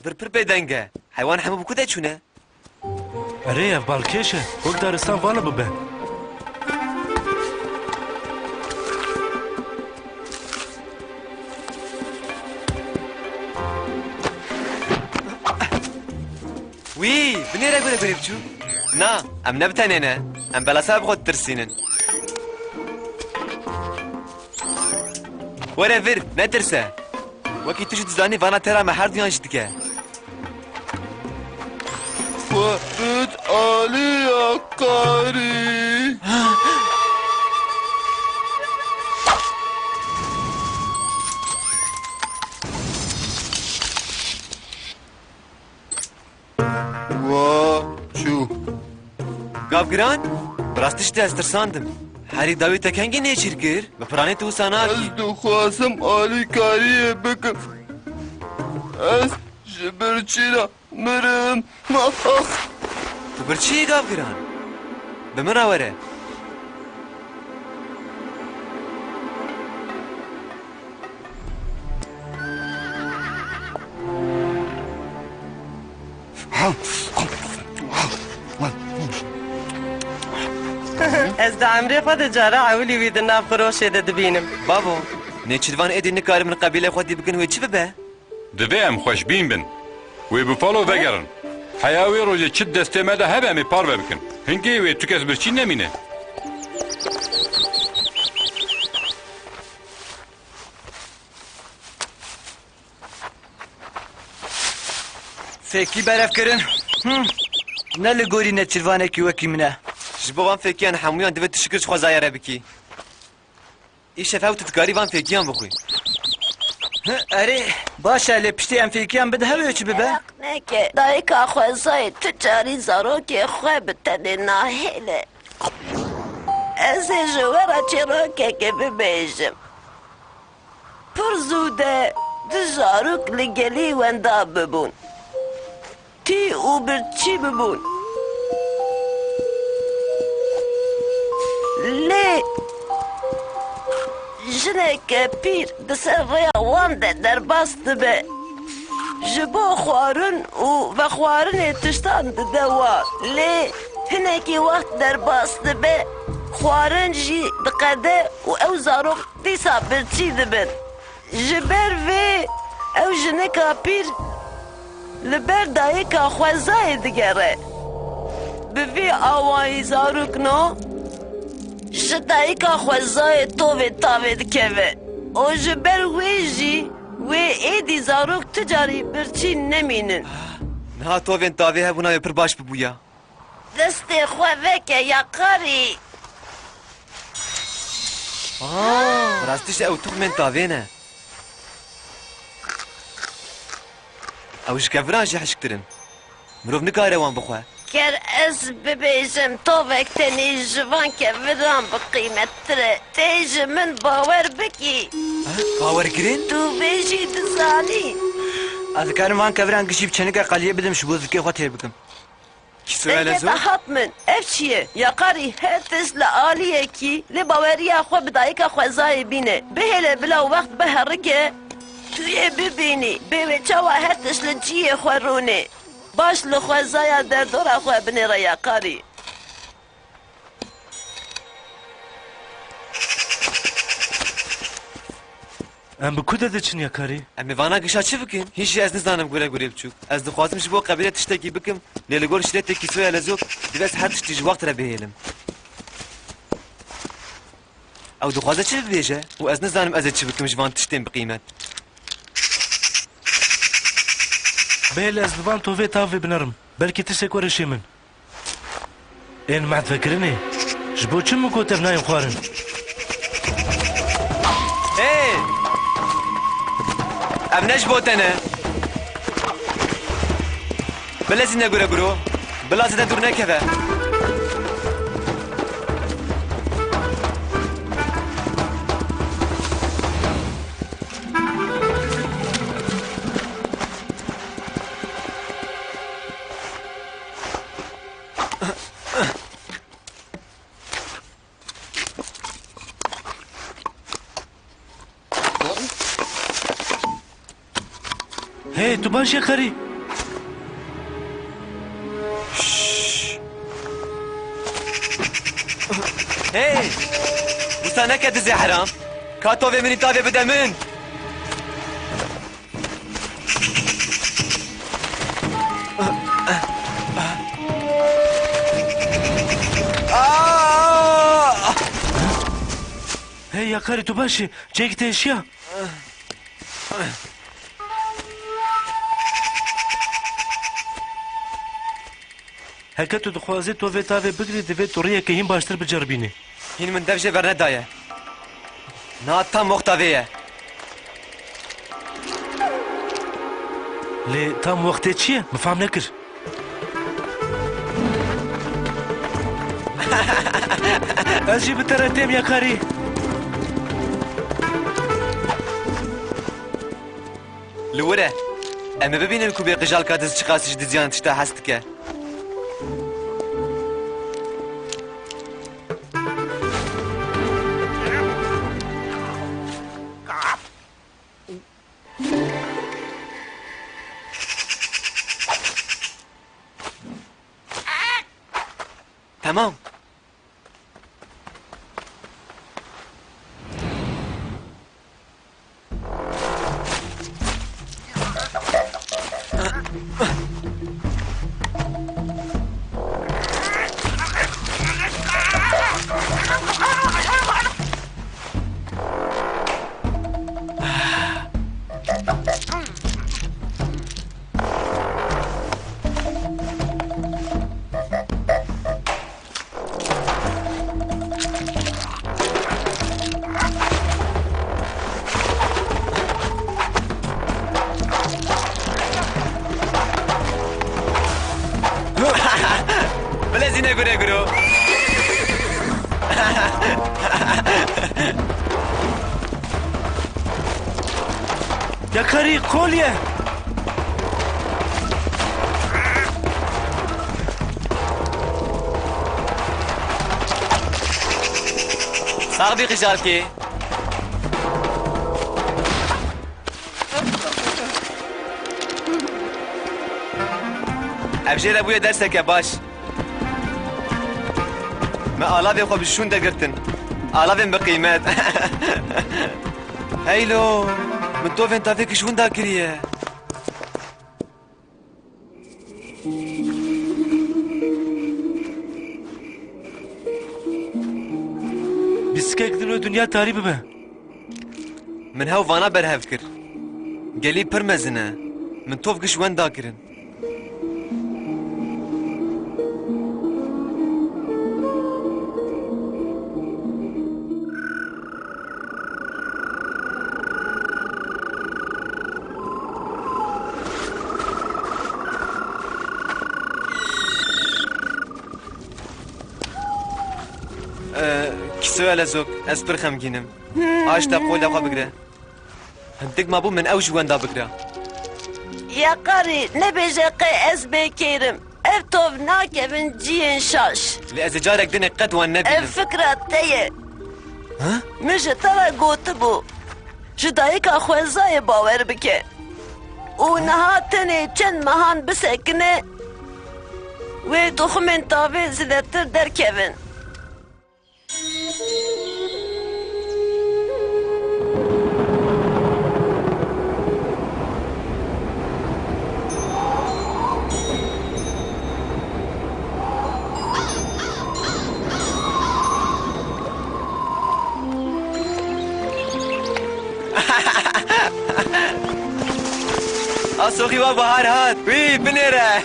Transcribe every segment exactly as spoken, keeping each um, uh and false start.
Vir pir bêdeng e. Heywan hemû bi ku de çûne? Erê, ev balkêş e. Wek daristan vana bibe. Wî, binêre gure gurê biçûk. Na, em ne bi tenê ne. Em belasa bi xwe ditirsînin. Were vir, netirse. Wekî tu jî dizanî vana tera me herduyan jî dike. Xwe bid alî ya karî. Wa çû. Gavgiran, bi rastî jî te ez tirsandim. Herî dawî te kengî nêçîr kir? Bi piranî tu wisa nakî. Ez dixwazim alîkariyê bikim. Ez ji birçî re mirim. Ax. Tu birçî yî, Gavgiran? Bi min re were. Ez di emrê xwe de cara ewilî wî di nav xiroşê de dibînim. Bavo, nêçîrvan êdî nikarin min qebîlê xwe dî bikin wê çi bibe? Divê em xweşbîn bin. Wê Buffalo vegerin. Heya wê rojê çi di destê me de hebe em ê parve bikin. Hingê wê tu kes birçî nemîne. Fêkî berevkirin. Hı. Ne li gorî nêçîrvanekî wekî min e. Ji bo van fêkiyan hemûyan divê tu şikir ji xwezayê re bikî. Îşev hew tu dikarî van fêkiyan bixwî. Hı, erê, baş e, lê piştî em fêkiyan bidin hev ê çi bibe? Ferq neke, dayika xwezayê tu carî zarokê xwe bi tenê nahêle. Ez ê ji we re çîrokekê bibêjim. Pir zû de du zarok li gelî wenda bibûn. Tî û birçî bibûn. Lê jineke pîr di ser rêya wan de derbas dibe. Ji bo xwarin û vexwarinê tiştan dide wan. Lê hinekî wext derbas dibe, xwarin jî diqede û ew zarok dîsa birçî dibin. Ji ber vê ew jinika pîr li ber dayika xwezayê digere. Bi vî awayî zarokno ji dayika xwezayê tovê tavê dikeve û ji ber wê jî wê êdî zarok tu carî birçî nemînin. Niha tovên tavê hebûna wê pir baş bibûya. Destê xwe veke ya qarî. Aa, bi rastî jî ew tuxmên tavê ne. Ew ji keviran jî hişktir in. Mirov nikare wan bixwe. Ger ez bibêjim tovek tenê ji van keviran bi qîmettir e, tê ji min bawer bikî. Eh, bawerkirin? Tu vê jî dizanî. Ez dikarim van keviran gişî bi çênika qaliyê bidim ji bo zikê xwe têr bikim. Kîsoya lezo? Dengê te hat min. Ev çi ye? Ya qarî, her tişt li aliyekî lê baweriya xwe bi dayika xwezayê bîne. Bihêle bila wext biherike, tu yê bibînî. Bê wê çawa her tişt li cihê xwe rûnê. Baş li xwezaya derdora xwe binêre ya qarî. Em bi ku de diçin ya karî? Em ê vana gişa çi bikin? Hîn jî ez nizanim gure gurê biçûk. Ez dixwazim ji bo qebîle tiştekî bikim, lê li gor şîretê Kîsoya Lezok divê ez her tiştî ji wext re bihêlim. Ew dixwaze çi bibêje? Û ez nizanim ez ê çi bikim ji van tiştên bi qîmet. Bihêle ez bi van tovê tavê binerim. Belkî tiştek were şê min. Ên mehdvekirinê ji bo çi min got ev nayên xwarin? Ê! Ev ne ji bo te ne. Bilezîne gure guro. Bila zêde dûr nekeve. Hey, tu baş ya karî? Hey! Wisa neke dizê heram. Ka tovê min î tavê bide min. Aa! Hey, Yakarî, tu baş î? Cêkî te hişiya? Heke tu dixwazî tu vê tavê bigirî, divê tu riyeke hîn baştir biceribînî. Hîn min dev jê bernedaye. Niha tam wexta vê ye. Lê tam wextê çi ye? Min fam nekir. Ez jî bi te re têm, Yakarî. Li wir e. Em ê bibînin ku bê qijalka diz çiqas ji diziyan tişta hez dike. Temam. Bilezîne gure guro. Yakarî, kolye! Sax bî qijalkê. Ev jê re bûye derseke baş. Me alavê xwe bi şûn de girtin. Alavên bi qîmet. Heylo, min tovên tavê kişûn dakiriye. Bîstikek din û dinya tarî bibe. Min hew vana berhev kir. Gelî pir mezin e. Min tov giş wenda kirin. Ee, Kisoya lezok, ez pir xemgîn im. Aşta qolê xwe bigire. Hindik mabû min ew ji wenda bigre. Yakarî, nebêje qey ez bêkêr im. Ev tov nakevin cihên şaş. Lê ez ê carek dinê qet wan nebînim. Ev fikra te ye. Ha? Min ji te re gotibû, ji dayika xwezayê bawer bike. Û niha tenê çend mehan bisekine, wê tuxumên tavê zêdetir derkevin. Asoxî wa bahar hat. Wî, binêre.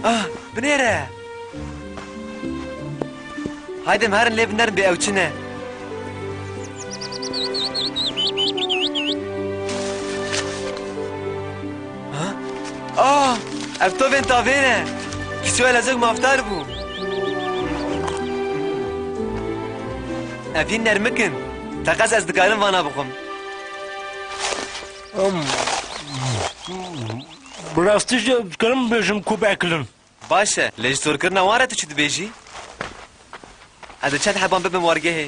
Ah, binêre. Haydi em herin lê binerin bê ew çi ne. Ha? Ah, ev tovên tavê ne. Kîsoya lezok mafdar bû. Ev hîn nermik in. Teqez ez dikarim vana bixwim. Em, bi rastî jî dikarim bêjim ku bi ekil in. Baş e, lê ji zorkirina wan re tu çi dibêjî? Ez ê çend heban bibim wargehê.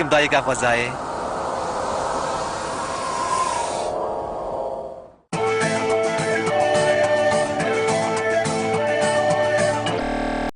bikim dayika xwezayê.